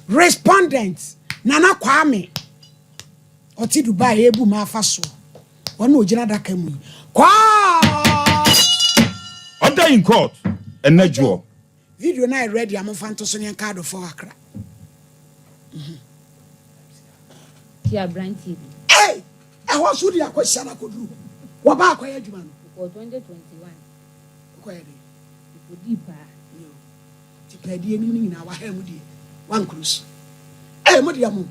Respondent, Nana Kwame, ɔte Dubai ebu ma afa soɔ. Ɔno na ogyina adaka mu yi. Kwaa! Order in court, ɛnɛ dwoɔ. Video no ayɛ ready a momfa nto so ne yɛnka adɔfoɔ kakra. Ti aberanteɛ bi. Ei! Ɛhɔ nso wode akɔhyia no akɔduru hɔ. Wɔba akɔyɛ adwuma no. Mekɔɔ 2021. Wokɔyɛ dɛn? Mekɔdii paa. Yo. Nti paadie no mu no nyinaa waha mu deɛ wankoro su. Ei mo deɛ mo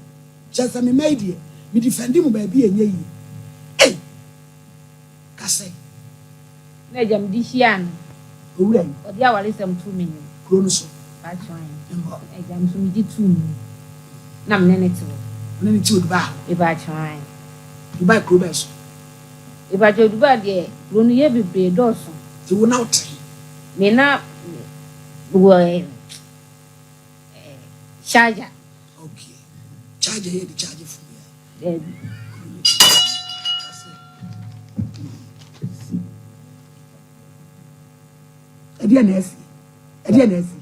kyerɛ sɛ me mma yi deɛ me defendi mo baabi a ɛnyɛ yie. Ei! Ka sɛ. Na agya mede hyiaa no. Owura yi. Ɔde awaresɛm too m'anim. Kuro no so. Paatwoo ae. Mbɔ. Agya nso megye too mu. Na me ne no te hɔ. Wo ne no te wɔ Dubai hɔ? Mepaatwoo ae. Dubai kuro bɛn so? Mepaatwoo Dubai deɛ kuro no yɛ bebree dɔɔso. Nti wo na wo te he? Me na me wɔ ɛɛ Sharjah. Okay. Charger yɛ de charge phone yɛ. Daabi. Kuro no ka sɛ. Ɛdeɛ na asi. Ɛdeɛ na asi.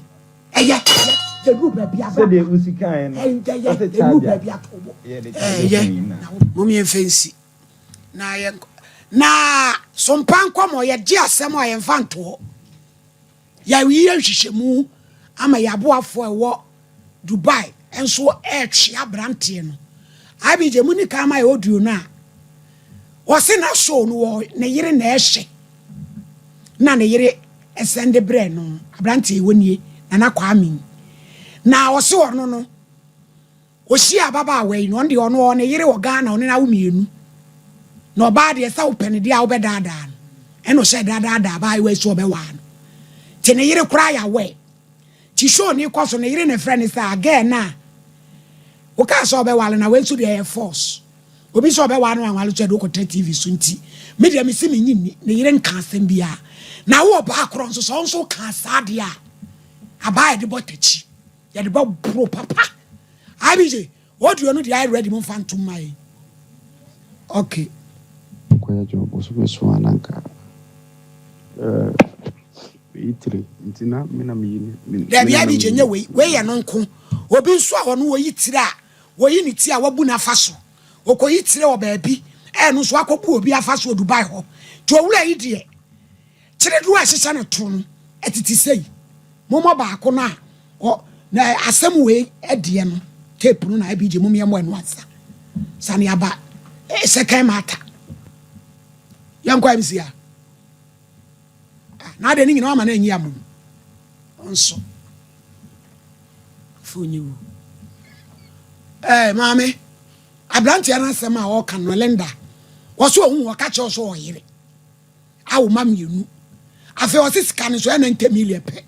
Ɛyɛ ɛyɛ yɛduru baabi a Sɛdeɛ wosi kaeɛ no, ɛyɛ ɔsɛ yɛduru charger baabi a to bo. yɛde charge Ɛyɛ phone yi na. na wo mom yɛmfa nsi na yɛnkɔ na sompa nkɔmɔ yɛgye asɛm a yɛmfa ntoɔ. Yɛayɛ nhwehwɛmu ama yɛn aboafoɔ a ɛwɔ Dubai nso retwe aberanteɛ no. IBJ mu ni kan ma yɛ audio no a, ɔse na show no wɔ ne yere na ɛhyɛ na ne yere sɛnde brɛ no aberanteɛ yi wɔnie Nana Kwame yi. Na ɔse ɔno no Ɔhyiaa ababaawa yi no, ɔno deɛ ɔno ɔwɔ ne yere wɔ Ghana, ɔne no awo mmienu. Na ɔbaa deɛ sɛ wopɛ no deɛ a wobɛdaadaa no. Ɛna ɔhyɛɛ da daadaa abaayewa yi sɛ ɔbɛwaa no. Nti ne yere koraa yɛ aware. Nti show no rekɔ so, ne yere na ɛfrɛ no sɛ, ah girl no a wokaa sɛ ɔbɛware no, wei nso deɛ ɛyɛ force. Obi sɛ ɔbɛware no wanware nso ɛde wokɔtra TV so nti me deɛ mese mennye nni. Ne yere nka asɛm biara. Na wo ɔbaa korɔ nso sɛ wo nso wokaa saa deɛ a, abaa yɛde bɔ takyi. Yɛde bɛ boro papa. IBJ audio no deɛ ayɛ ready mo nfa ntom ma yɛn. Okay. Mekɔyɛ adwuma bosome so a na anka eh, meyi tire nti na me na meyi ne me Dabi na na IBJ meyi nyɛ ne wei, wei yɛ no nko. Obi nso a ɔno oyi tire a, oyi ne ti a wabu n'afa so. Okoyi tire wɔ baabi, ɛno nso wakɔbu obi afa so wɔ Dubai hɔ. Nti owura yi deɛ, Kyeredoɔ a ɛhyehyɛ no to no tete sei. Mommɔ baako no a ɔ na asɛm wei deɛ no tape no na ABJ mom yɛmmɔ ɛno ansa. Sane aba eh, second matter. Yɛnkɔ MC a. Ah, na adeɛ no nyina wama no anyi amom. Ɔnso. Fo nyi wu. Eh, maame, aberanteɛ no asɛm a ɔka no Linda. Wɔso ɔhu ɔka kyerɛ ɔso ɔyere. Awo ma mienu. Afei ɔse sika no nso ɛyɛ 90 million pɛ.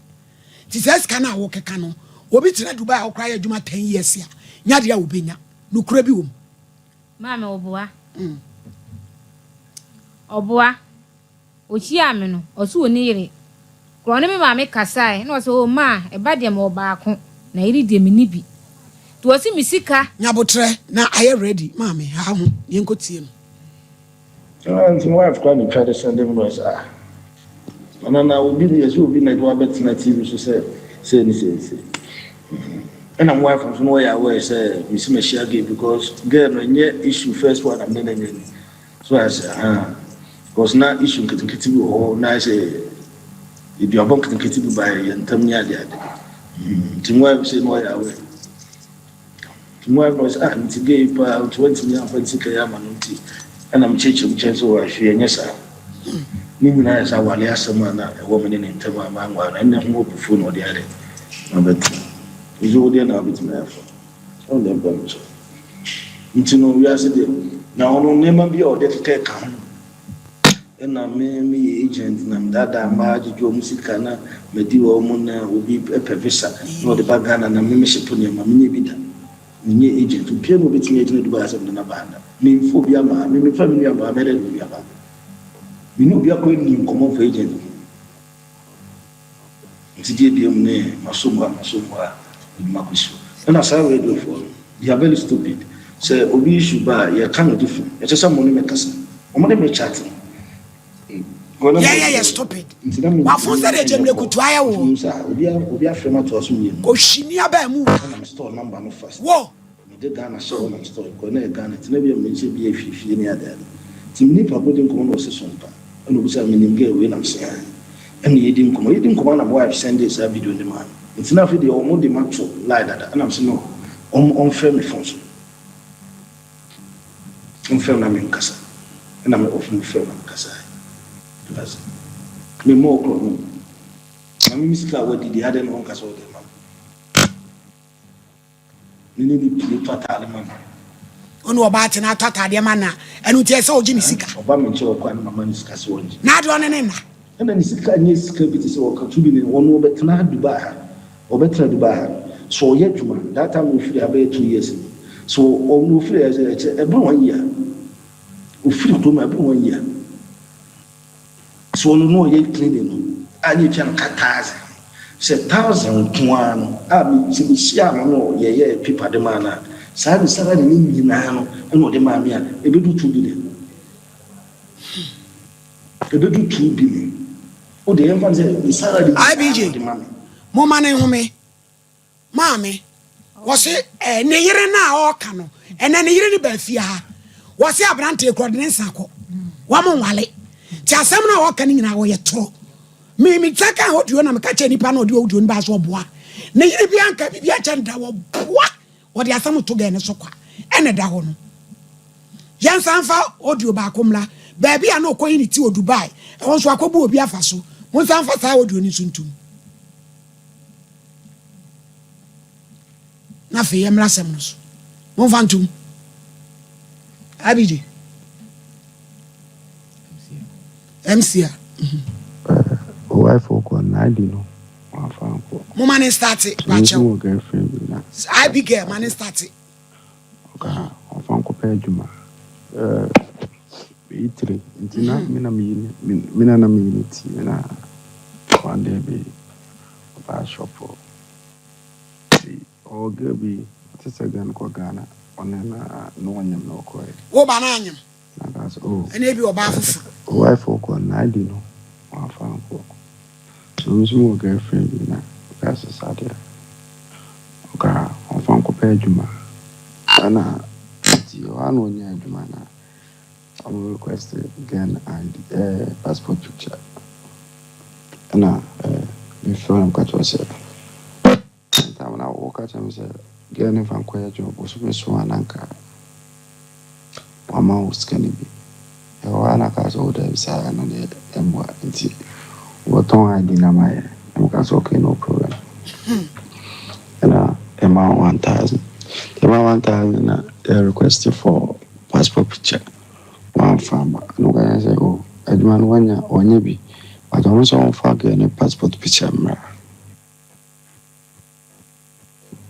Nti saa sika no a wokeka no, obi tena Dubai a ɔkora yɛ adwuma 10 years a, nya deɛ a obenya. Nokorɛ bi wɔ mu. Maame ɔboa. Ɔboa. Ɔhyiaa me no, ɔse ɔnni yere. Korɔ ɔne me maame kasae na ɔse oh maa, ɛba deɛ mewɔ baako, na yere deɛ menni bi. Nti ɔse me sika. Nyabotrɛ na ayɛ ready maame haa ho yɛnkɔ tie no. Ah nti me wife koraa na etwa de sɛnde me voice ah Nana na obi ne yɛsɛ obi na ɛde wabɛtena TV so sɛ sei ne sei ne sei ɛna me wife nso no wɔyɛ aware sɛ mesi mahyia gay because girl no ɛnyɛ issue first one na mene no anya ni so ayɛ sɛ ah because na issue nketenkete bi wɔ hɔ na ayɛ sɛ eduabɔ nketenkete bi ba yɛ ntam ne ade ade nti me wife sɛ na ɔyɛ aware. Mmuae no ɔse ah nti gay paa nti wantumi amfa ne sika yi ama no nti ɛna mekyerɛkyerɛ mu kyerɛ sɛ oh hwee ɛnyɛ saa. Ne nyinaa yɛ sɛ aware asɛm a na ɛwɔ me ne ne ntam a manware no ɛnna ɛho abufuo na ɔde ayɛ dɛn abɛto mu. Nso wo deɛ na wobɛtumi ayɛ afa wo deɛ mpa me kyɛw. Nti no wiase deɛ na ɔno nneɛma bi a ɔde keka ka ho ɛna me meyɛ agent na medaadaa mmaa gyegye wɔn sika na madi wɔn na obi pɛ visa na ɔde ba Ghana na me mehyepo nneɛma menyɛ bi da menyɛ agent obiara na obetumi agyina Dubai asɛ mede no aba ha da memfa obi ama ha me memfa me nua baa mɛdɛ de obi aba me ne obi akɔ nni nkɔmmɔ mfa agent ho. Nti deɛ biom ne maso mu a maso mu a mede makɔ su. Ɛna saa radio foɔ no they are very stupid sɛ obi issue ba a yɛka no different ɛkyɛ sɛ mo ne me kasa wɔn ne me chat no. Yɛyɛ yɛ stupid. Wafon sɛ deɛ gyemlekutu ayɛ woɔ. Kɔhwini abaa mu wo. Ɔmfrɛ me na menkasa. Ɛna me off no frɛ na mekasae. That's it. Me mmɔɔ korɔ no. Na me me sika a wadi deɛ adɛn na ɔnka sɛ ɔde ma me. Me ne ne pie tɔ ataade ma no. Wo ne ɔbaa te na atɔ ataadeɛ ma no a, ɛno nti ɛsɛ sɛ ɔgye ne sika. Ɔba me nkyɛn ɔkɔ a na mama no sika sɛ ɔngye. Na adeɛ ɔne ne nna. Ɛna ne sika nyɛ sika bi te sɛ ɔka tu bi ne ɔno ɔbɛtena Dubai ha ɔbɛtena Dubai ha no sɛ ɔyɛ adwuma that time na ɔfiri ha bɛyɛ 2 years ni so ɔno ɔfiri ha sɛ ɛkyɛ ɛboro 1 year ɔfiri kurom a ɛboro 1 year so ɔno na ɔyɛ cleaning no a ne ɛtua no ka 1,000 sɛ 1,000 nko ara no a me sɛ mehyia no no yɛyɛ paper de maa no a saa ne salary ne nyinaa no ɛna ɔde maa me a ɛbɛdu 2 billion, ɛbɛdu 2 billion. O de yɛmfa no sɛ ne salary nyinaa IBJ. ɔde ma me. Momma ne nhome. Maame, wɔse eh, ne yere no a ɔreka no, ɛnɛ ne yere no baa fie ha. Wɔse aberanteɛ kura ɔde ne nsa kɔ. Wɔn nwale. Nti asɛm no a ɔka no nyinaa wɔyɛ torɔ. Me me nsa ka audio na meka kyerɛ nipa na ɔde audio no baa so ɔboa. Ne yere bi anka biribi ankyɛ no da wɔboa. Wɔde asɛm to gɛɛ no so kwa. Ɛna ɛda hɔ no. Yɛnsan mfa audio baako mmra. Baabi a na ɔkɔyi ne ti wɔ Dubai. Ɛhɔ nso akɔbu obi afa so. Monsan mfa saa audio no nso ntom. Na afei yɛmmra asɛm no so. Momfa ntom. Abigye. MC a. Wife kɔ na ID no wamfa ankɔ. Moma ne start Me nso bakyɛw. wɔ girlfriend bi na Abigail ma ne start. Ɔka ɔmfa nkɔpɛ adwuma. Meyi tiri nti na me na meyi ne me na na meyi ne ti na one day bi ɔbaa shop hɔ. Nti ɔwɔ girl bi ɔte sɛ girl no kɔ Ghana ɔne na na ɔnyem na ɔkɔɛ. Wo ba no anyem. Na aka sɛ oh Ɛna ebi ɔbaa foforɔ. Wife kɔ na ID no wamfa ankɔ. So me nso mewɔ girlfriend bi na ɔka sɛ saa deɛ ɔka ɔmfa nkɔpɛ adwuma. Ɛna nti ɔha na ɔnya adwuma na ɔmo request girl ID, passport picture. Ɛna mefrɛ no meka kyerɛ sɛ ntam na wɔka kyerɛ me sɛ girl no mfa nkɔyɛ adwuma bosome so a na nka wama wo sika no bi. Ɛhɔ a na aka sɛ wo daabi saa no deɛ ɛmmoa nti wɔtɔn ID na ma yɛ. Na meka sɛ okay, no problem. Ɛna ɛma 1,000. Ɛma 1,000 na yɛ request for passport picture. Wamfa amma. Na ɔka kyerɛ sɛ oh adwuma no wanya ɔnyɛ bi but ɔno sɛ ɔmfa girl ne passport picture mmra.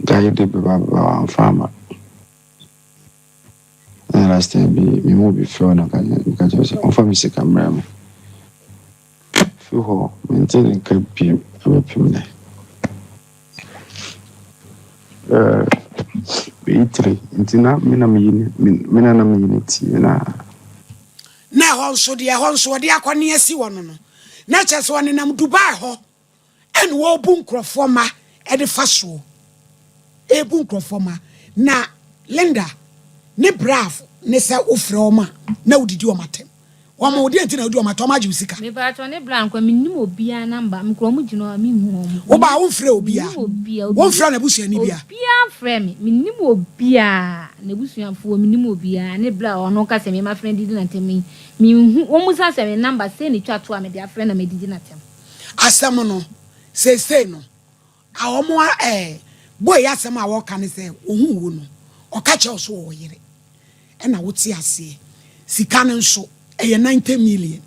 Guy de beba beba wamfa amma. Na last time bi me mu bi frɛ na meka kyerɛ sɛ ɔmfa me sika mmrɛ me. Fi hɔ mente ne nka bio ɛbɛpem nnɛ. Meyi tiri nti na me na meyi ne me na na meyi ne ti na Na ɛhɔ nso deɛ ɛhɔ nso ɔde akɔ asi hɔ no, na kyerɛ sɛ ɔnenam Dubai hɔ ɛna wɔrebu nkurɔfoɔ ma ɛde fa soɔ ɛrebu nkurɔfoɔ ma. Na Linda ne braf ne sɛ wofrɛ wɔn a na wodidi wɔn atɛm wɔn wo deɛ nti na wodi wɔn atɛm wɔn agye wo sika. Mepatɔ ne bra nkwa menim obiara number mekura ɔmo gyina hɔ a menhu ɔmo. Wobaa womfrɛ obiara? Menim obiara. Womfrɛ n'abusuani bia? Obiara frɛ me, menim obiara n'abusuafoɔ, menim obiara ne bra a ɔno ka sɛ mema frɛ didi n'atɛm yi menhu wɔn mu sa sɛ me number sɛ ne twa to a mede afrɛ na medidi n'atɛm. Asɛm no seesei no a wɔn a boy asɛm a wɔka ne sɛ ohun wo no ɔka kyerɛ wo so wɔ yere ɛna wote aseɛ sika no nso ɛyɛ 90 million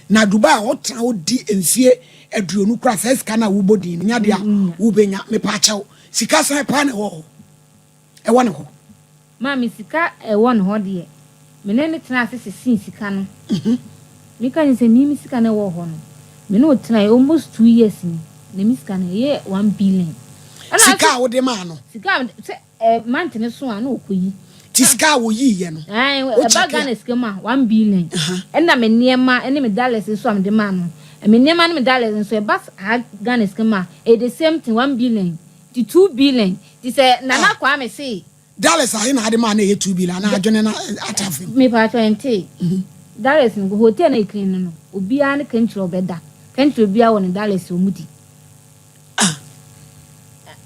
na Dubai a wotena wodi mfie 20 kora saa sika no a wobɔ din no nya deɛ a wobɛnya. Mepaakyɛw, sika san paa na ɛwɔ hɔ ɛwɔ ne hɔ? Maame, sika ɛwɔ ne hɔ deɛ me ne ne tena ase sesii sika no. Meka ne sɛ mimi sika no ɛwɔ hɔ no me ne o tena yɛ almost 2 years ni na mi sika no ɛyɛ 1 billion. Ɛna Sika a wode maa no? Sika a sɛ month ne so a na ɔkɔyi. Ti sika a wɔyiiɛ no. Ɛɛ Wo ɛba check a. Ghana sika mu a one billion. Ɛna me nneɛma ɛne me dollars nso a mede maa no. Me nneɛma ne me dollars nso ɛba saa Ghana sika mu a ɛyɛ the same thing one billion. Ti 2 billion. Ti sɛ Nana Kwame se. Dollars ahe na ade maa na ɛyɛ 2 billion anaa adwene na ata fam? Mepa kyɛw ɛnte. Dollars no hotel na ekiri no no obiara ne country ɔbɛda. Country obiara wɔ ne dollars a ɔmo di.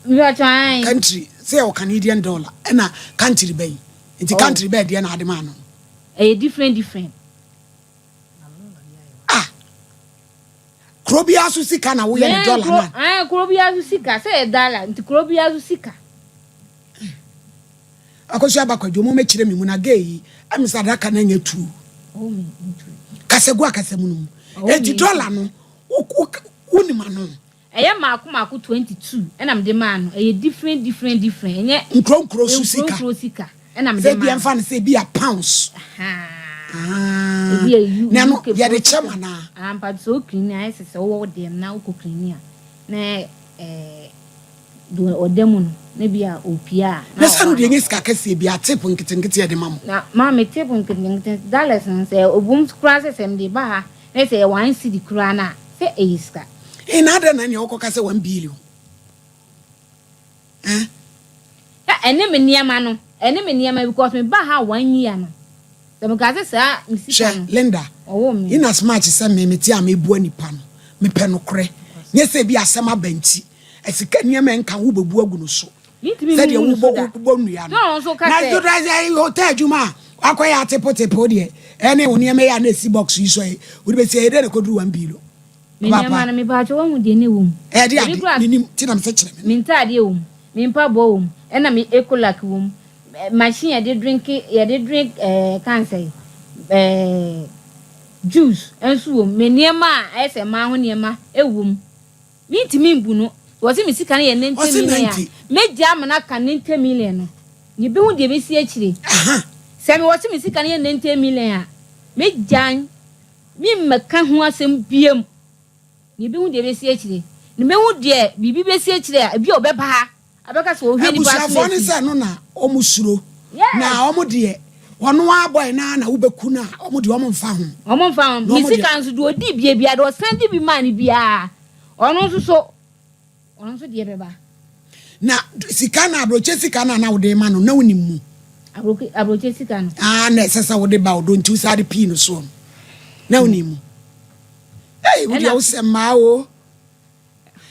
Mepa kyɛw ae. Country sɛ yɛwɔ Canadian dollar ɛna country bɛyi nti Oh. country bɛɛ deɛ na ade maa no. Ɛyɛ different different. Ah, kuro biara so sika na woyɛ ne dollar na. Ɛn kuro biara so sika sɛ ɛyɛ dollar nti kuro biara so sika. Akɔso abakwadwo mo mɛkyerɛ mi mu na gay yi ɛmi sɛ adaka na nyɛ tuo. Oh me ntu. Kasa gu akasa mu no mu. Oh, Eti me. dollar no wo wo wonim ano. Ɛyɛ maako maako 22 ɛna mede maa no. Ɛyɛ different different different, ɛnyɛ Nkuro nkuro so sika. Nkuro nkuro sika ɛna mede Sɛ maa ebi no. ɛnfa no sɛ ebi a pounds. Ahaa. Ah. Ebi yɛ U Na no UK foɔ yɛde sika. kyɛ mu anaa? Ah, mpa sɛ o clean ayɛ sɛ sɛ wowɔ dɛm na wokɔ clean a na deɛ ɔda mu no na bi a opie a Na sɛ no ɔba deɛ no. nyɛ sika kɛseɛ bi a tip nketenkete yɛde ma mo. Na maame, tip nketenkete dollars no sɛ obum koraa sɛ mede ba ha na sɛ yɛ 1 cedi koraa no a sɛ ɛyɛ sika. Ee, na adɛn na nea wɔkɔka sɛ 1 billion? Eh? Ɛ ɛne me nneɛma no, ɛne me nneɛma because me ba ha one year no sɛ meka sɛ saa me sika Hwɛ no Linda. Ɔwɔ me. In as much sɛ me mete a mebua nipa no, mepɛ nokorɛ. Nyɛ sɛ bi asɛm aba nti ɛsika nneɛma nka wo bɛbu agu no so. Mentumi sɛdeɛ mumu no so wobɔ da. wobɔ nnua no Na ɔno nso ka na sɛ sɛ hotel adwuma a wakɔyɛ atepotepo deɛ ɛne wo nneɛma yi a na ɛsi box yi so yi wode bɛsi ɛyɛ dɛ na kɔduru 1 billion. Me nneɛma no, mepaakyɛ wahu deɛ ne wɔ mu. Ɛde Ebi ade koraa menim nti nam sɛ kyerɛ me. Me ntaadeɛ wɔ mu, me mpaboa wɔ mu, ɛna me ecolac wɔ mu, machine yɛde drink, yɛde drink kansɛ juice nso wɔ mu. Me nneɛma a ɛyɛ sɛ mmaa ho nneɛma ɛwɔ mu. Mentumi mbu no. Wɔsi me sika no yɛ 90 Ɔse million a 90. megya ama no aka 90 million no, yɛbɛhu deɛ bɛsi akyire. Sɛ me wɔsi me sika no yɛ 90 million a megya memmɛka ho asɛm biam. Yɛbɛhu deɛ bɛsi akyire na mehu deɛ biribi bɛsi akyire a ebi a ɔbɛba ha abɛka sɛ ɔhwɛ nipa Abusuafoɔ ne asom. sɛ no na ɔmo suro. Yes. Na ɔmo deɛ ɔno abɔe na na wobɛku no a ɔmo deɛ ɔmo mfa ho. Ɔmo nfa ho. Na Me ɔmo sika nso deɛ ɔdi bie bia deɛ ɔsan di bi maa no biara ɔno nso so ɔno nso deɛ bɛba. Na sika na aburokye sika na na wode ma no na wonim mu? Aburokye sika no. Aa, na ɛsɛ sɛ wode ba ɔdɔ nti wosaa de pii no soɔ no na wonim mu. Ei, wodeɛ wosɛ mmaa o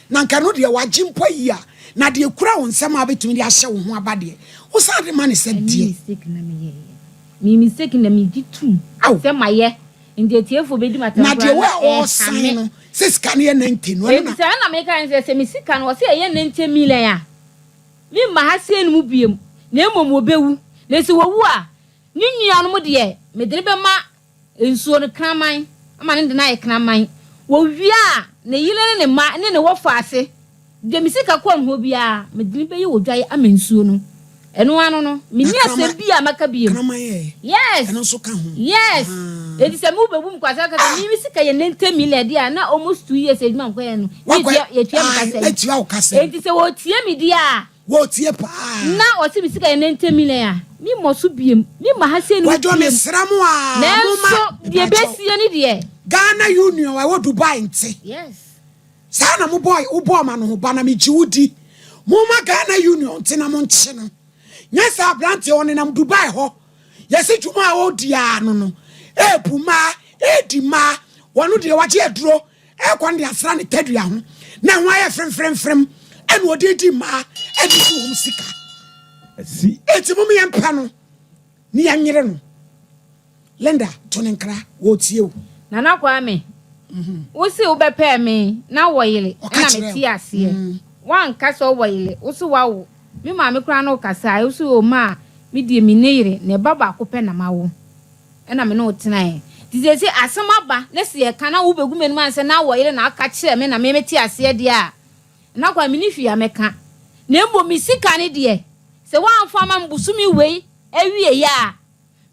na nka no deɛ wagye mpo yi a na deɛ kura wo nsɛm a wobɛtumi de ahyɛ wo ho aba deɛ wosan de ma ne sɛ Ɛne deɛ mistake na meyɛyɛ, me mistake na megye tum Aw. sɛ mayɛ nti atiefo bɛdi ma. Na deɛ wo a ɔresan no sɛ sika no yɛ 90 no ɛno na Eti sɛ ɛna meka ne sɛ me sika no wɔsɛ ɛyɛ 90 million a memma ha sie no mu biem na mmom wɔbɛwu na sɛ wɔwu a ne nuanom deɛ mede ne bɛma nsuo no kraman ama ne de no ayɛ kraman. Wɔwie a ne yere ne ne mma ne ne wɔfɔ ase deɛ me sika kɔɔ ne hɔ biara mede ne bɛyɛ wɔ dwae ama nsuo no. Ɛno ano no menni Na asɛm bi a maka biem. Kraman yɛ Yes. ɛno nso ka ho. Yes. Ah. Eti sɛ mo bɛbu mu kwasa kasa mi mi sika yɛ 90 million deɛ a na almost 2 years adwuma nkɔyɛ no Wakɔ yɛtua mi kasa yi. Atua wo kasa yi. Eti sɛ wɔtie mi deɛ a Wɔtie paa. Na ɔsi mi sika yɛ 90 million a mi mɔ so biem mi ma ha se no Kwadwo biem. mesrɛ mo a Nanso moma deɛ besie ni deɛ. Ghana Union ɛwɔ Dubai nte saa na mobɔ wobɔ ma no ho ba na megye wo di. Moma Ghana Union nte na monkye no. Nyɛ sɛ aberanteɛ ɔnenam Dubai hɔ yɛsɛ dwuma a ɔdi a no ɛɛpu mmaa ɛɛdi mmaa. Wɔno deɛ wagye aduro ɛkɔ no de asra ne tadua ho na ɛho ayɛ fremfremfrem ɛna ɔde di mmaa ɛde di wɔn sika. Asi. Eti mom yɛmpɛ no ne yɛnyere no. Linda to ne nkra wɔtie o. Nana Kwame, wosi wobɛpɛɛ me na wɔ yere. Ɔka ɛna kyerɛ mete wo. Aseɛ wanka sɛ wowɔ yere, wosi wawo me maame koraa na wokasa a wosi o ma a medie me ne yere na ɛba baako pɛ na mawo ɛna me ne wo tenaeɛ. Nti sɛ sɛ asɛm aba na sɛ yɛka na wobɛgu m'anim ansɛ na wɔ yere na aka kyerɛ me na me mete aseɛ deɛ a na kwa me ne hwee a mɛka. Na mmom me sika ne deɛ sɛ woamfa ama me bosome wei awie yɛ a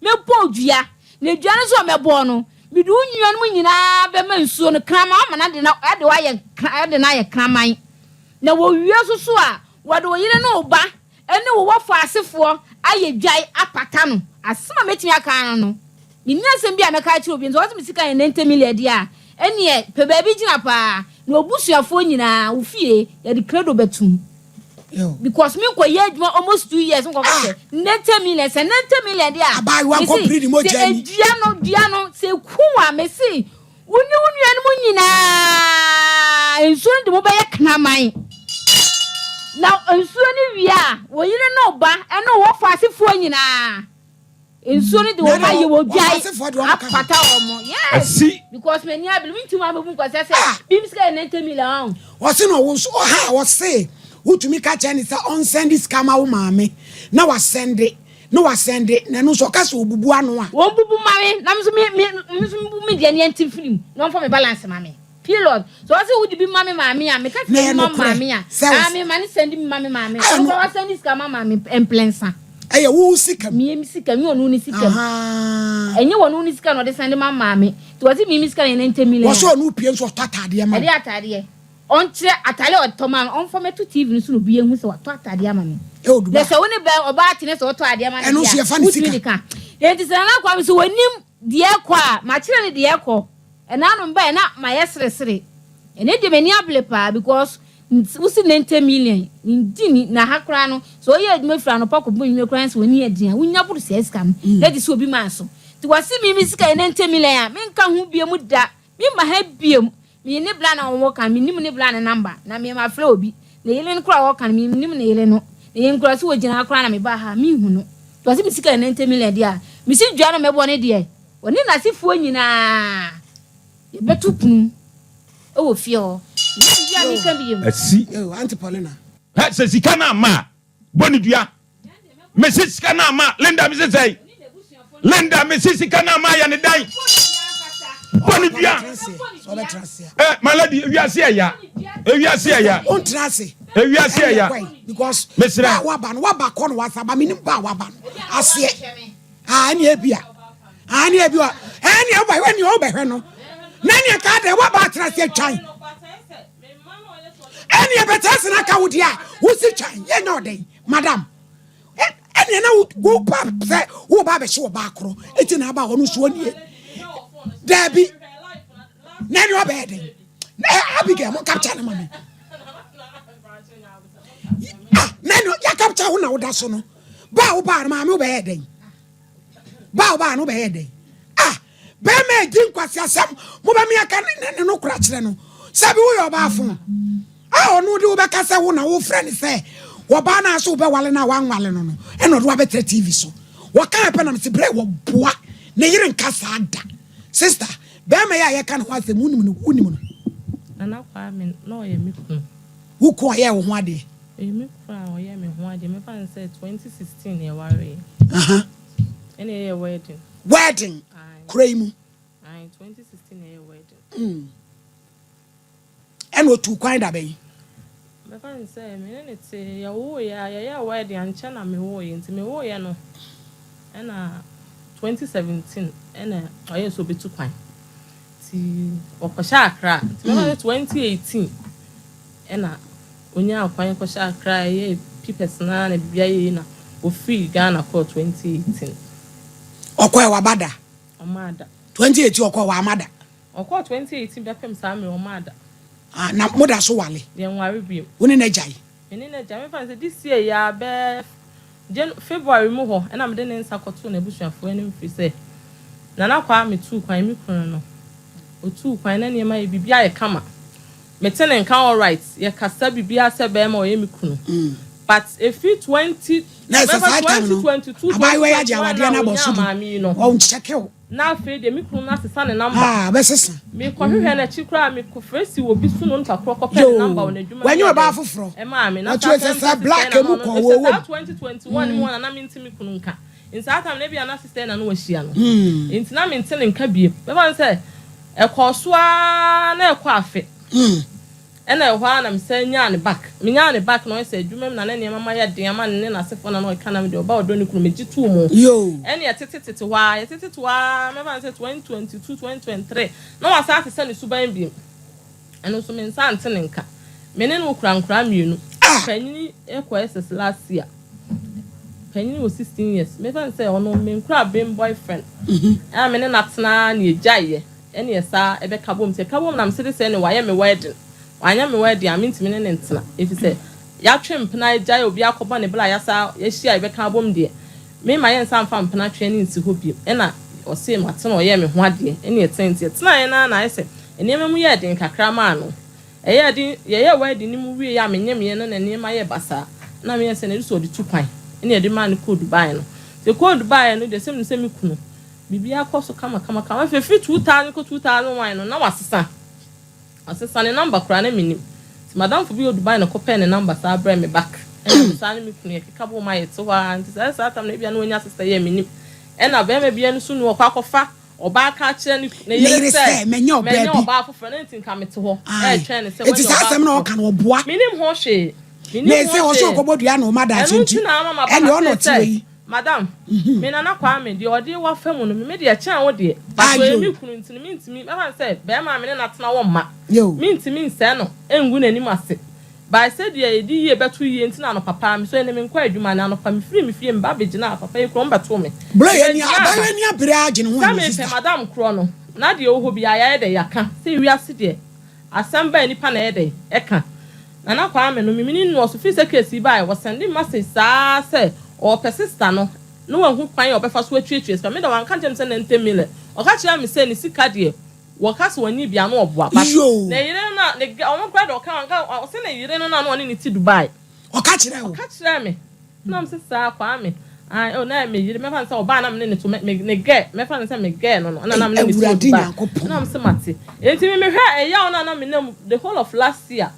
mɛbɔ dua na dua no nso a mɛbɔ no mede wo nuanom nyinaa bɛma nsuo no kraman ama no de na ɛde wayɛ de no ayɛ kraman. Na wɔwie so so a wɔde wo yere ne wo ba. ne wo wɔfo asefoɔ ayɛ dwae apata no. Asɛm a mɛtumi aka ara no, menni asɛm bi a mɛka akyerɛ obi, nti ɔse me sika yɛ 90 million deɛ a, ɛnneɛ pɛ baabi gyina paa, na w'abusuafoɔ nyinaa, wo fie, yɛde credo bɛtom. Because me nkɔ yɛ adwuma almost 2 years nkɔ kɔ sɛ 90 million, sɛ 90 million deɛ a, Abaayewa mese nkɔpere ne mogya sɛ ani. edua no, dua no, sɛ eku a, mese wo ne wo nuanom nyinaa nsuo no de mo bɛyɛ kraman. Na nsuo no wie a, wo yere ne wo ba ne wo wɔfo asefoɔ nyinaa, nsuo no de Na wɔn de ayɛ wɔ wɔ dwae asefoɔ de wɔn ka ho. apata wɔn. Yes, Asi. because m'ani abere, mentumi amɛbu nkwasea sɛ Ah! bim sika yɛ 90 million ɔn. Ɔse na ɔwo nso ɔha a ɔse wotumi ka kyerɛ ne sɛ ɔnsɛnde sika ma wo maame na wasɛnde na wasɛnde na ɛno nso ɔka sɛ ɔbubu ano a. Wɔn bubu ma me na me nso me me me nso me bu me deɛ ne ɛnte mfiri mu na wɔmfa me balance ma me. Period. So ɔse wode bi ma me maame a meka Na sɛ ɛyɛ bi ma nokorɛ maame a sɛ ah wo me ma ne sɛnde bi ma me maame. Ɛyɛ Ɔno no koraa wasɛnde sika ma maame mplɛnsa. Ɛyɛ wo sika mu. Me me sika mu, nyɛ ɔno ne sika mu. Ahaa. Ɛnyɛ ɔno ne sika na ɔde sɛnde ma maame. Nti ɔse me me sika na ɛyɛ 90 million Wɔse a. ɔno pie nso ɔtɔ ataadeɛ ma wo. Ɛdeɛ ataadeɛ? Ɔnkyerɛ atadeɛ a ɔtɔ ma me, ɔmfa mmɛto TV no so na obiara nhu sɛ watɔ atadeɛ ama me. Ɛwɔ Dubai. Na sɛ wo ne bɛ ɔbaa te na sɛ ɔtɔ adeɛ ma no Ɛno nso deɛ a, yɛfa no wotumi sika. de ka. Enti sɛ Nana Kwame sɛ ɔnim deɛ ɛkɔ a, makyerɛ no deɛ ɛkɔ. Ɛna ano mebaeɛ na mayɛ seresere. Ɛnɛ deɛ m'ani abere paa because wo se 90 million, mengye nni. Na ha koraa no, sɛ woyɛ adwuma firi anɔpa kɔpem anwummerɛ koraa na sɛ w'ani yɛ den a, wonya boro saa sika no. Na gye sɛ obi maa so. Nti wɔse me me sika yɛ 90 million a, menka ho biom da. Memma ha biom. Me ne bra na wɔwɔ kan, mennim ne bra no number, na me mafrɛ obi. Ne yere no koraa a ɔka no, mennim ne yere no. Ne yere no koraa sɛ ɔgyina ha koraa na mebaa ha a, menhu no. Nti ɔse me sika yɛ 90 million deɛ a, mesi dua no mɛbɔ no deɛ, ɔne n'asefoɔ nyinaa yɛbɛto pono mu wɔ fie hɔ. Menni biribi a meka biom. Asi. Yo, Auntie Paulina. Hɛ sɛ sika no amma a, bɔ ne dua. Mese sika no amma Linda mese sɛn? Linda mese sika no amma yɛ ne dan. Bɔ ne dua. Eh, my lady, ewiase ɛya. Ewiase ɛya. Ontena ase. Ewiase ɛya. Because mesrɛ. Ba waba no waba kɔ no wasa ba menim ba waba no aseɛ. Ah, ɛne ebia. Ah, ɛne ebia. Ɛne ɔba ɛne ɔbɛhwɛ no. Na ɛne ka de waba atena ase atwan. Ɛne ɛbɛtena ase na aka wo deɛ a wosi twan yɛ nyɛ ɔdɛn. Madam, ɛneɛ na wo pa sɛ wo ba abɛhye wɔ baa korɔ eti na aba hɔ no nso nie. Daabi, na ɛneɛ ɔbɛyɛ den. Na Abigail mo capture ne ma me. Ah, na ɛneɛ yɛ capture wo na woda so no. Ba wo baa no maame wobɛyɛ den. Ba wo baa no wobɛyɛ dɛn? Ah, bɛrima edi nkwaseasɛm mobɛmi aka ne ne no kora kyerɛ no sɛ bi woyɛ ɔbaa fo a ɔno de wobɛka sɛ wo na wofrɛ ne sɛ wɔbaa no a so wobɛwale no a wanwale no no ɛna ɔde wabɛtena TV so wɔka pɛ nam sɛ berɛ wɔboa ne yere nka saa da. Sister, bɛrima yi a yɛka ne ho asɛm wonim no wonim no? Nana Kwame na ɔyɛ me kunu. Wo kunu ɔyɛɛ wo ho adeɛ? Ɔyɛ me kunu a ɔyɛɛ me ho adeɛ. Mɛfa no sɛ 2016 na yɛwareeɛ. Ɛna yɛyɛ wedding. Wedding? Aye. Kuro yi mu? Aye, 2016 na yɛyɛ wedding. Ɛna otuu kwan da bɛn? Mɛfa no sɛ me ne no te, yɛwoeɛ a, yɛyɛɛ wedding ankyɛ na mewoeɛ. Nti mewoeɛ no ɛna 2017 ɛna ɔyɛɛ sɛ ɔbɛtu kwan. Nti ɔkɔhyɛ Accra. Nti mɛfa no sɛ 2018 ɛna onyaa kwan kɔhyɛ Accra, ɛyɛɛ papers no ara na biribiara yɛɛ yie na ɔfirii Ghana kɔɔ 2018. Ɔkɔɛ waba da? Ɔmaa da. 2018 ɔkɔɛ wama da? Ɔkɔɔ 2018 bɛpem saa mmerɛ ɔmaa da. Ah, na moda so wale? Yɛnware bio. Wo ne no agyae? Me ne no agyae. Memfa no sɛ this year yi ara bɛɛ Jan February mu hɔ ɛna mede ne nsa kɔtoo n'abusuafoɔ anim firi sɛ Nana Kwame tuu kwan, me kunu no, ɔtuu kwan na nneɛma yɛ biribiara yɛ kama. Mete ne nka alright, yɛkasa biribiara sɛ bɛrima ɔyɛ me kunu. But ɛfiri 20 Na ɛsɛ bɛfa saa time no, 2022, abaayewa yi agye 2021 awadeɛ na no abɔ so ɔnyaa du. maame yi no. Ɔnkyɛke wo. Na afei deɛ me kunu no asesa ne number. Ah, ɔbɛsesa. Mekɔhwehwɛ n'akyi koraa mekɔfrɛ si obi so na onipa korɔ kɔpɛ ne number wɔ n'adwuma mu Wanya yɛ ɔbaa dɛn foforɔ. ɛmaa me. Na Ɔkyerɛ saa sɛ time saa sɛ sister black na emu no kɔɔ ɛfisɛ wɔ saa wom. 2021 mu hɔ na na mente me kunu nka. Nti saa time no ebia na sister na no wahyia no. Nti na mente ne nka biom. Bɛfa no sɛ ɛkɔɔ so ara na ɛkɔ afe. Ɛna ɛhɔ ara na mesan nyaa no back. Menyaa no back no ɔyɛ sɛ adwuma mu na na nneɛma ma yɛ den ama no ne n'asefoɔ na na ɔka na me deɛ ɔba ɔdɔ ne kunu megye too mu. Ɛna yɛtete tete hɔ ara, yɛtete tete hɔ ara mɛfa no sɛ 2022, 2023 na wasan asesa ne suban biom. Ɛno nso me nsa ante ne nka. Me ne no kura nkwadaa mmienu. Panyini kɔ SS last year. Panyin wɔ 16 years. Mefa no sɛ ɔno me nkorabem boyfriend a me ne no atena ara na yɛgyaeɛ ɛne yɛsaa ɛbɛka bom. Nti ɛka bom na mese de sɛ ɛne wayɛ me wedding. Wanyɛ me wedding a mentumi ne no ntena efisɛ yɛatwe mpena agyae obi akɔbɔ ne bra a yɛasa yɛahyia a yɛbɛka abom deɛ me ma yɛnsa mfa mpena twɛn no nsi hɔ bio. Ɛna ɔse mate na ɔyɛɛ me ho adeɛ ɛne yɛtena nti yɛtenaeɛ no ara na ayɛ sɛ nneɛma mu yɛɛ den kakra maa no. Ɛyɛɛ den, yɛyɛɛ wedding no mu wieeɛ a menyemeeɛ no na nneɛma yɛɛ basaa. Ɛna meyɛɛ sɛ na ɛde sɛ ɔde tu kwan ɛna yɛde maa no kɔɔ Dubai no. Nti ɛkɔɔ Dubai no deɛ sɛ menim sɛ me kunu biribiara kɔ so kama kama kama. Afei firi 2000 kɔ 2001 no na wasesa. Wasesa ne number koraa na mennim. Nti madamfo bi wɔ Dubai na ɔkɔpɛɛ ne number saa brɛɛ me back. Ɛna me saa ne me kunu yɛkeka bom a yɛte hɔ ara. Nti saa saa time no ebia na wanya sister yi a mennim. Ɛna barima biara nso nni hɔ ɔkɔ akɔfa Ɔbaa ka kyerɛ ne ne yere sɛ, Manya ɔbaa Manya bi. ɔbaa foforɔ, na enti nka mete hɔ Ae. retwɛn no sɛ Enti wanya saa ɔbaa asɛm no a foforɔ. ɔka no, ɔboa. Mennim ho hwee. Na Mennim ese ho ɔsɛ hwee. ɔkɔbɔ dua na ɔma daakye Ɛno nti, nti na ama maba ɛnneɛ ha ɔna sei ɔte hɔ sɛ, yi. Madam, me Nana Kwame, deɛ ɔde wo afa mu no, me deɛ ɛkyɛn wo deɛ, but ɔyɛ Ayo. me kunu nti no, mentumi, mɛfa no sɛ barima a me ne no atena wɔ mma, Yo. mentumi nsɛe no ngu n'anim ase. By sɛdeɛ yɛde yie bɛto yie nti na anɔpa paa mesɔre nnɛ menkɔ adwuma nnɛ anɔpa mefiri me fie meba bɛgyinaa papa yi kuro ɔmo bɛtoo me Bro yɛ ni mebɛgyinaa abayewa ha ani abere ara gye ne ho sɛ anyi mepɛ sister. madam korɔ no na deɛ ɛwɔ hɔ biara yɛayɛ dɛ yɛaka sɛ wiase deɛ asɛm ba a nipa na ɛyɛ dɛ ɛka Nana Kwame no memene nnɔɔso firi sɛ case yi baeɛ wɔ sɛnde message saa sɛ ɔɔpɛ sister no na wahu kwan a ɔbɛfa so atuatua sika me deɛ wanka nkyerɛ me sɛ 90 million ɔka kyerɛɛ me sɛ ne sika deɛ Wɔka sɛ ɔnye bi a na ɔboa but Yoo. ne yere no na ne girl ɔno koraa deɛ ɔka ɔnka ɔse ne yere no na na ɔne no te Dubai. Ɔka kyerɛɛ wo? Ɔka kyerɛɛ me na mese saa Kwame ae oh na ɛyɛ me yere mɛfa no sɛ ɔbaa na mene no to me me ne girl mɛfa no sɛ me girl no no ɛna na Ei mene no te wɔ Awurade Dubai Nyankopɔn. ɛna mese mate enti me mehwɛ ɛyaw no a na menam the whole of last year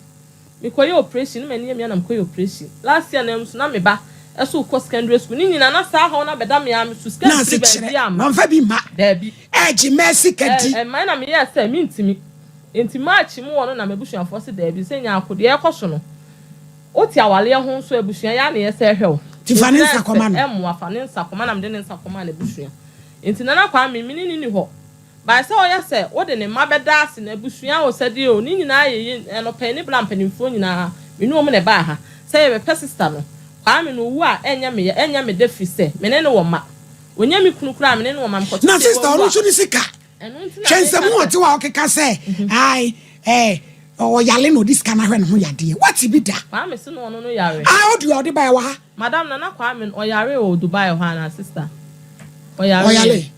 Mekɔyɛɛ oprehyɛn, na m'ani yɛ me ya na mekɔyɛɛ oprehyɛn. Last year no nso na me ba nso rekɔ secondary school. Ne nyinaa na saa haw no abɛda me ara me so. Sika Na mfiri asekyerɛ, baabi amma. wɔmfa bi mma. Daabi. Ɛregye mmaa sika di. Ɛ, ɛmma na meyɛɛ sɛ mentumi. Enti March mu hɔ no na m'abusuafoɔ se daabi, sɛ Nyarko, deɛ ɛrekɔ so no, wote awareɛ ho nso a, abusua yi ara na ɛyɛ sɛ ɛhwɛ wo. Nti fa Enti ne na nsa ɛsɛ kɔma no. ɛmmoa, fa ne nsa kɔma na mede ne nsa kɔmaa n'abusua. Enti Nana Kwame, me ne no nni hɔ. By sɛ ɔyɛ sɛ wode ne mma bɛda ase na abusua o sɛdeɛ o ne nyinaa yɛ yie anɔpa yi ne bra mpanimfoɔ nyinaa me ne wɔn na ɛbaa ha sɛ yɛbɛpɛ sister no Kwame no owu a ɛnyɛ me ya ɛnyɛ me dɛ firi sɛ me ne no wɔ mma ɔnyɛ me kunu koraa me ne no wɔ mma mekɔto Na sɛ sister wawu ɔno a nso ne sika ɛno nti na hwɛ meka nsɛm sɛ ɔte hɔ a ɔkeka sɛ ae eh ɔyale na ɔde sika no ahwɛ ne ho yadeɛ wate bi da Kwame se no ɔno no yare. Ae ɔde ɔde baɛ wɔ ha. Madam Nana Kwame no ɔyare wɔ Dubai hɔ anaa sister ɔyare. Ɔyale.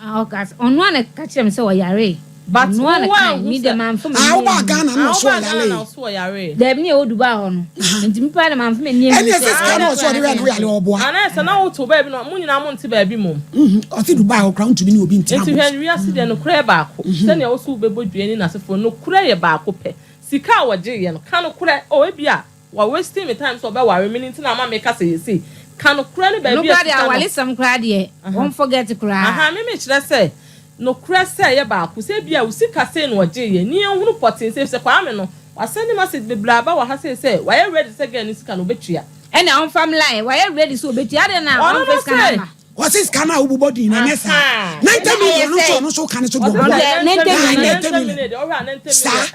Ah, ɔka sɛ, ɔno ara na ɛka kyerɛɛ me sɛ ɔyaree. But Ɔno ara na wo ɛkae, anhu me deɛ sɛ. mamfa Ah, m'ani wobaa anhu. Ghana na Ah, ɔso wobaa Ghana ɔyaree. na ɔso ɔyaree. Daabi, na yɛwɔ Dubai hɔ no. Nti me paa deɛ mamfa m'ani anhu Ɛnneɛ sɛ sɛ sika ɔno na ɔso koraa ɔde na wɛn ne ho ɛka yare ɔboa. Anaa sɛ na wote wo baabi na mo nyinaa monte baabi mmom. Mhm, ɔte Dubai hɔ koraa wontumi ne obi ntena Nti mo hwɛ so. wiase deɛ nokorɛ yɛ baako. Sɛnea wo so wobɛbɔ dua ne n'asefoɔ, nokorɛ yɛ baako pɛ. Sika a wɔgyeeɛ no, ka nokorɛ. Oh, ebia Wa wasting me time sɛ ɔbɛware me no nti na ama meka sɛ yɛ sei. Ka nokorɛ no Ɛno baabi a koraa deɛ sika no. awaresɛm koraa deɛ wɔn forget koraa. Ahaa me mekyerɛ sɛ nokorɛ sɛ ɛyɛ baako sɛ ebia wo sika sei na ɔgyeeɛ ne yɛnhunu pɔtee sɛ efisɛ Kwame no wa sɛnde message bebree aba wɔ ha sei sɛ wayɛ ready sɛ girl no sika no ɔbɛtua. Ɛna ɔnfa mmra ɛ wayɛ ready sɛ ɔbɛtua adɛn na Ɔno ɔnfa no sika no se amma. Ɔse sika no a wobobɔ din no ɛnyɛ saa. 90 million no nso ɔno nso woka no so deɛ ɔboa. Ɔno deɛ 90 million. Saa.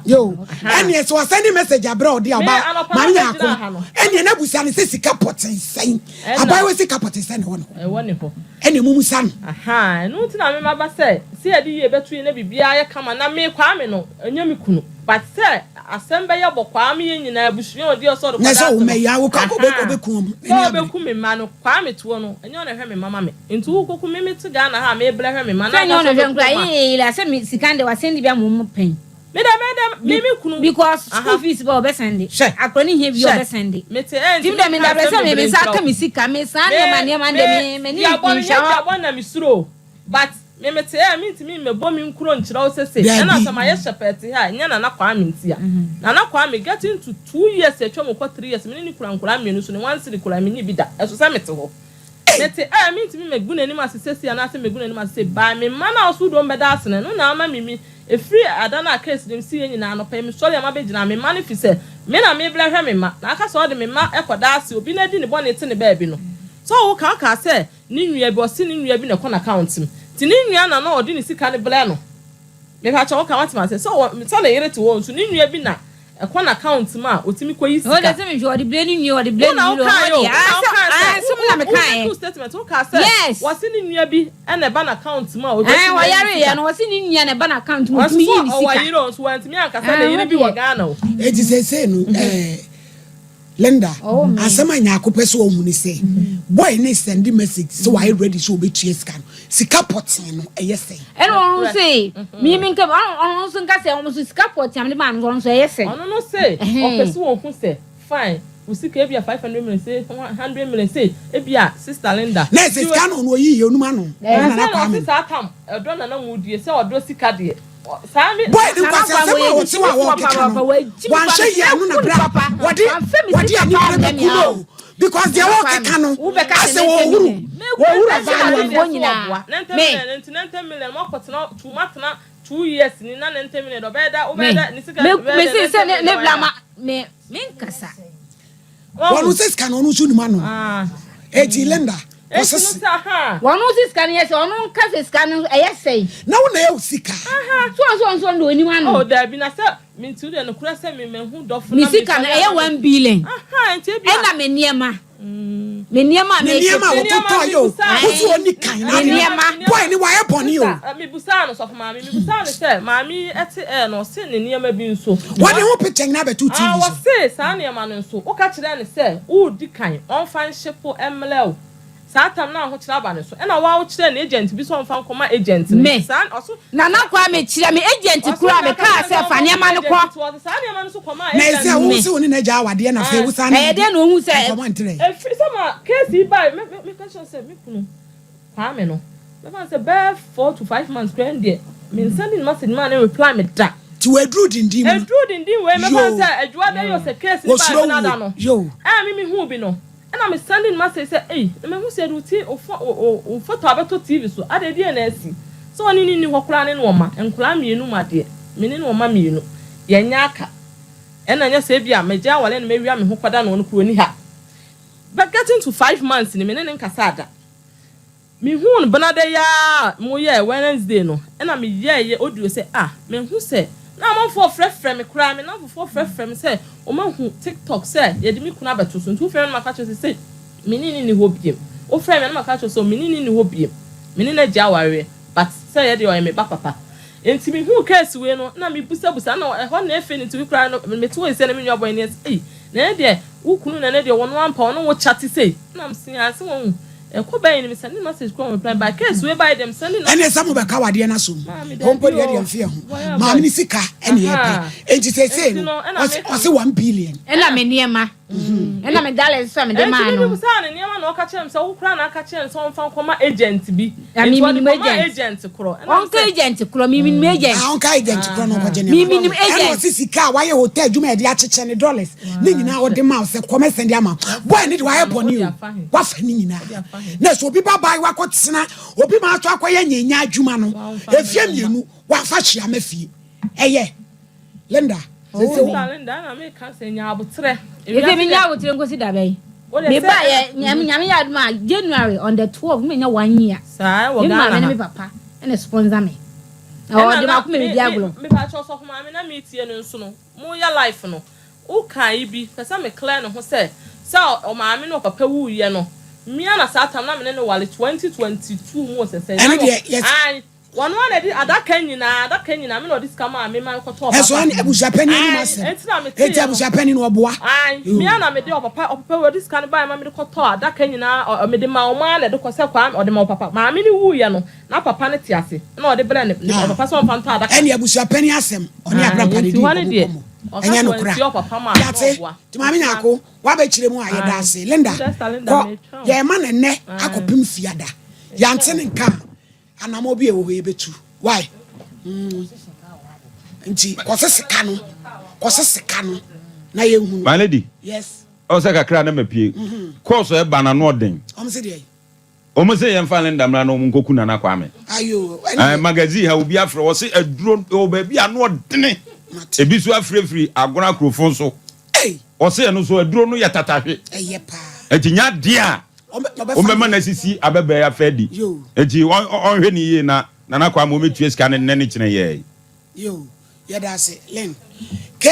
Yo, ɛneɛ sɛ wasɛnde message abrɛ ɔde a ɔba maame nyaako ɛneɛ na busa no sɛ sika pɔten sɛn abayewa sika pɔten sɛn na ɛwɔ ne hɔ ɛneɛ mumu sa no. Ahaa ɛno nti na me maba sɛ sɛ yɛde yie bɛto yie na biribiara yɛ kama na me Kwame no ɛnyɛ me kunu but sɛ Asɛm bɛyɛ bɔkɔɔ ama yɛn nyinaa, abusua a ɔdi ɔsɛ ɔde Nyɛ kɔda sɛ ase wo no. mma yi a wokɔ akɔ Ahaa. ɔbɛku wɔn. Sɛ M'ani abere. ɔbɛku me mma no, Kwame toɔ no, ɛnyɛ ɔna ɛhwɛ me mma ma me. Nti wokɔku me, mete Ghana ha a mebrɛ hwɛ me mma Sɛ na ɛnyɛ aka ɔna sɛ ɔhwɛ ɔbɛku nkora wo mma. yee la sɛ me sika no deɛ wasɛnde bi ama wɔn pɛn. Me deɛ mɛyɛ dɛ, me me kunu. Because school Aha. fees ba ɔbɛsɛnde. Hwɛ. Akora no hia bi Hwɛ. ɔbɛsɛnde. Mete ɛ Nti nti me deɛ menka meda brɛ asɛm sɛ me me bebree nsa nkyerɛ aka wo. me sika me saa Me, nneɛma nneɛma no deɛ me, me m'ani duabɔ no, nhwɛ nyɛ hɔ. duabɔ na mesuro o. But me mete ha a mentumi mmɛbɔ me nkuro nkyerɛ wo sese ɛna Dabi. sɛ mayɛ hyɛpɛɛ te ha a ɛnyɛ Nana Kwame nti a. Nana Kwame getting to 2 years atwa mu kɔ 3 years me ne no kura nkwadaa mmienu so ne one cedi koraa menni bi da ɛso sɛ mete hɔ. Mete a mentumi mmɛgu n'anim ase sese anaasɛ mmɛgu n'anim ase sei by me mma no a ɔso dom bɛda ase no ɛno na ama me mi ɛfiri ada no a case no siiɛ nyinaa anɔpa yi mesɔre a mabɛgyina me mma no fi sɛ me na mebrɛ hwɛ me mma na aka sɛ ɔde me mma kɔda ase obi na adi ne bɔne te ne baabi no sɛ woka wokaa sɛ Ne nua bi, ɔse ne nua bi na ɛkɔ n'account mu. Nti ne nua na na ɔde ne sika no brɛ no. Mepakyɛw woka wate m'ase? Sɛ ɔwɔ, sɛ ne yere te hɔ nso, ne nua bi na Ɛkɔ n'account mu a, otumi kɔ yi sika. Ɔde sɛ mehwɛ ɔde bire ne nua ɔde bire ne nua ɔde ɔde asɛ asɛm na meka yɛ. Wo statement wo ka sɛ yes wɔsi ne nua bi ɛna ɛba n'account mu a otumi yi sika. Ɔyare yɛ no wɔsi ne nua na ɛba n'account mu otumi yi ne sika. Ɔwɔ yere o nso wɔntumi ankasa ne yere bi wɔ Ghana o. Eti sese no ɛɛ. Linda, asɛm a Nyarko pɛ sɛ ɔhu ne sɛ, boy no sɛnde message sɛ wayɛ ready sɛ ɔbɛtua sika no, sika pɔtee no ɛyɛ sɛn? Ɛna ɔno nso se, me me nka, ɔno nso nka sɛ ɔno nso sika pɔtee a mede maa no nso ɔno nso ɛyɛ sɛn? Ɔno no se, ɔpɛ sɛ ɔhu sɛ, fine, wo sika ebia 500 million sei, 100 million sei, ebia sister Linda. Na ɛsɛ sika no ɔno ɔyiyi ɔnum ano, ɔno Nana Kwame. Ɔse saa tam, ɛdɔ na na modie, sɛ ɔdɔ sika deɛ. Boy no nkwaseasɛm a ɔte hɔ a ɔrekeka no, wanhwɛ yie ano na bra wɔde wɔde anibere bɛku no o because deɛ ɔrekeka no asɛ ɔhuru ɔhuru abaayewa no. Wɔn sɛ sika no ɔno nso nim ano eti Linda ɔsese. Wɔn nso sika no yɛ sɛ ɔno nka sɛ sika no ɛyɛ sɛn. Na wo na ɛyɛ sika. So ɔnso ɔnso ɔno onim ano. Oh dabi na sɛ me nti deɛ nokorɛ sɛ me mahu dɔfo na me sika no ɛyɛ 1 billion. Ɛna me nneɛma. Me nneɛma a Ne nneɛma a wɔtotɔ yɛ o wosi ɔni kan na Me nneɛma. Boy ne wayɛ bɔne o. Mebusaa no sɔfo maame mebusaa no sɛ maame yi ɛte ɛɛ no ɔse ne nneɛma bi nso. Wɔde ho picture nyinaa bɛto TV so. Wɔse saa nneɛma no nso woka kyerɛɛ no sɛ woredi kan ɔmfa nhye po mmrɛ wo saa tam no ahokyerɛ aba ne so ɛna woa wokyerɛɛ no agent bi sɛ ɔmfa nkɔma agent no Me. nti saa ɔso Nana Kwame kyerɛ me agent koro a mekaa sɛ fa nneɛma no kɔ. Nti ɔde saa nneɛma no nso kɔmaa Na agent ɛsɛ no. wo sɛ wo ne n'agya awadeɛ na afei wo san ne Ɛyɛ dɛn na ohuu sɛ. nkɔmmɔ ntrɛ. Ɛfiri sɛ ma case yi bae me me meka kyerɛ wo sɛ me kunu Kwame no mɛfa no sɛ bɛyɛ 4 to 5 months koraa ni deɛ me nsɛnde no message maa no reply me da. Nti waduru dindin mu no. Ɛduru dindin wei mɛfa no Yoo. sɛ adwuma da yi o sɛ case no bae Wɔsuro benada wuo. no Yoo. ɛna me mehuu bi no ɛna me sɛnde no message sɛ ei na mahu sɛ yɛde wo ti wo fo wo wo wo photo abɛtɔ TV so adɛn deɛn na asi sɛ ɔne no nni hɔ koraa ne no ɔma nkwadaa mmienu ma deɛ me ne no ɔma mmienu yɛnyɛ aka ɛna nyɛ sɛ ebia magyae aware na mawia me ho kɔda no ɔno koraa ɔnni ha but getting to 5 months ni me ne no nkasaa da. Mehuu no benada yi ara a moyɛɛ Wednesday no na meyɛeɛ audio sɛ ah mahu sɛ na amanfoɔ frɛfrɛ me koraa me nnamfofoɔ frɛfrɛ me sɛ wɔahu tiktok sɛ yɛde me kunu abɛto so nti wofrɛ me na maka kyerɛ wo sɛ sei me ne no nni hɔ biom wofrɛ me a na maka kyerɛ wo sɛ me ne no nni hɔ biom me ne no agye awareɛ but sɛ yɛ deɛ ɔyɛ me ba papa nti mehuu case wei no na mebusabusa na ɛhɔ na ɛfɛ no nti koraa no mete hɔ sɛ na me nua bɔ ani sɛ ei na ɛne deɛ wo kunu na ɛne deɛ wɔn ampa ɔne wo kyate sei na mese ase wɔn ɛkɔ bɛyɛ no me send message kɔ reply but case wei baayɛ deɛ me send no. Ɛne sɛ mobɛka wadeɛ no asom hɔ mpo deɛ deɛ mfeɛ ho maame ne sika ɛne yɛpɛ enti seesei no ɔse 1 billion. Ɛna me nneɛma ɛna me dollars nso a mede maa no. Ɛnti mebisaa no nneɛma na ɔka kyerɛ me sɛ wo koraa na aka kyerɛ no sɛ ɔmfa nkɔma agent bi. Na Nti me ɔde menim kɔmaa agent. agent korɔ. Ɛna Ɔnka mesɛ agent korɔ, me menim agent. Ah, ɔnka agent korɔ na ɔnkɔgye Me nneɛma. menim Ɛna agent. ɔse sika a wayɛ hotel adwuma a yɛde akyekyɛ ne dollars ne nyinaa ɔde ma wo sɛ kɔ mɛsɛn de ama wo. Boy ne de wayɛ bɔne o. Wafa ne nyinaa. Na sɛ obi ba baa wakɔtena obi ma ato akɔyɛ nyanya adwuma no efie mmienu wafa hyia ma fie. Ɛyɛ Linda. Sese wo. Sister Linda ɛna meka sɛ nya aboterɛ. Ɛsɛ menya aboterɛ nkosi da bɛn? Wo deɛ Me sɛ ba yɛ nyame nyame yɛ adom a January on the 12 menya one year. Saa ɛwɔ Me Ghana maame ne ha. me papa ɛna sponsor me. Na Ɛna ɔde na m'akoma me di me agorɔ. mepa kyɛw sɔfo maame na metie no nso no moyɛ life no woka yi bi pɛ sɛ me clear ne ho sɛ sɛ ɔmaame ne ɔpapa wuiɛ no mmea na saa tam na me ne no wale 2022 mu sɛsɛ Ɛno deɛ yes. Ae wɔn a na ɛde adaka nyinaa adaka nyinaa me na ɔde sika maa me ma kɔtɔ Ɛso ɔpapa ɛne abusuapɛni anim Ae asɛm. enti na me Eti teeɛ no abusuapɛni no ɔboa. Ae mmea na mede ɔpapa ɔpapa wei ɔde sika no baeɛ ma mede kɔtɔ adaka nyinaa ɔ mede ma ɔmo ara na ɛde kɔ sɛ kwaa ɔde ma ɔpapa maame no wuiɛ no na papa no te ase ɛna ɔde brɛ ne ne Ah. ɔpapa sɛ ɔmfa ntɔ adaka Ɛne abusuapɛni asɛm ɔne Ae abrampane nti di hɔ no nkɔmmɔ deɛ nkɔmmɔ. ɔka Ɛnyɛ sɛ nokora. wantie ɔpapa ma a na Yate ɔboa nti maame Nyako wabɛkyerɛ mu a yɛda Ae ase. Linda Sister Linda kɔ metwa wo yɛma ne nnɛ Ae akɔpem fiada. Yɛante ne nka a anammɔ bi a ɛwɔ hɔ yɛbɛtu. Why? Nti kɔse sika no kɔse sika no na yɛnhunu. My lady, Yes. ɔwɔ sɛ kakra na mapue. Course a ɛba no ano ɔden. Ɔmo se deɛ. Wɔn sɛ yɛmfa Linda mmra na wɔn nkɔku Nana Kwame. Ayo. Ɛɛ Ɛne magazine ha obi afrɛ wɔ se aduro wɔ baabi a ano ɔdene. Mate. Ebi so afirafiri agona kurofo nso. Ei. Ɔse ɛno so aduro no yɛ tatahwe. Ɛyɛ paa. Eti nya adeɛ a Ɔbɛfa wɔn bɛma no asisi abɛbɛɛ afa adi. Yo. Eti ɔnhwɛ ne yie na Nana Kwame wɔn bɛtua sika no nnɛ ne kyerɛ yɛɛ. Yo. Yɛda ase. Lynn. Kee.